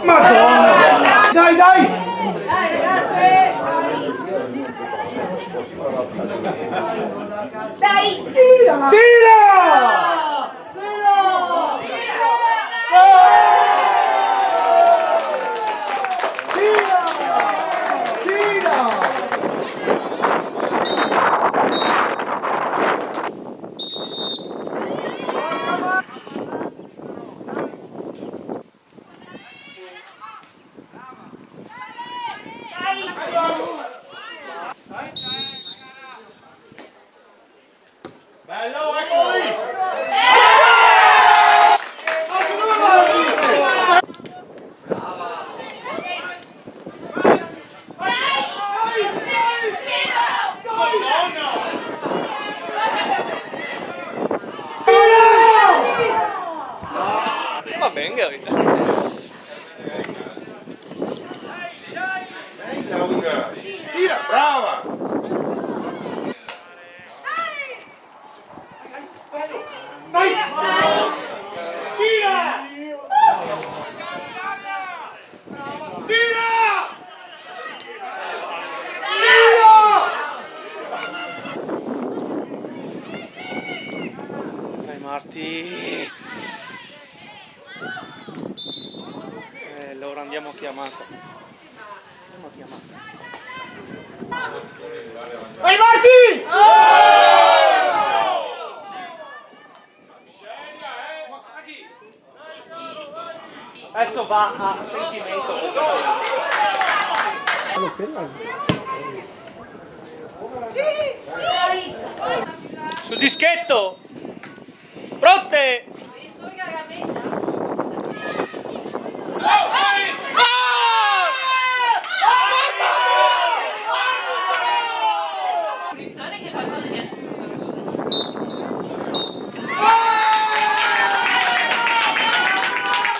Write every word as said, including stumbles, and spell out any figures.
Madonna! Dai, dai! Dai! Tira! Tira! Tira! Tira! Tira! Bello, eccolo lì! Va ben, capito? Bella una! Tira, brava! Vai! Tira! Tira! Tira! Dai, Marti. Eh, allora andiamo a chiamata. Vai, Marti! Adesso va a sentimento. Sul dischetto! Pronte!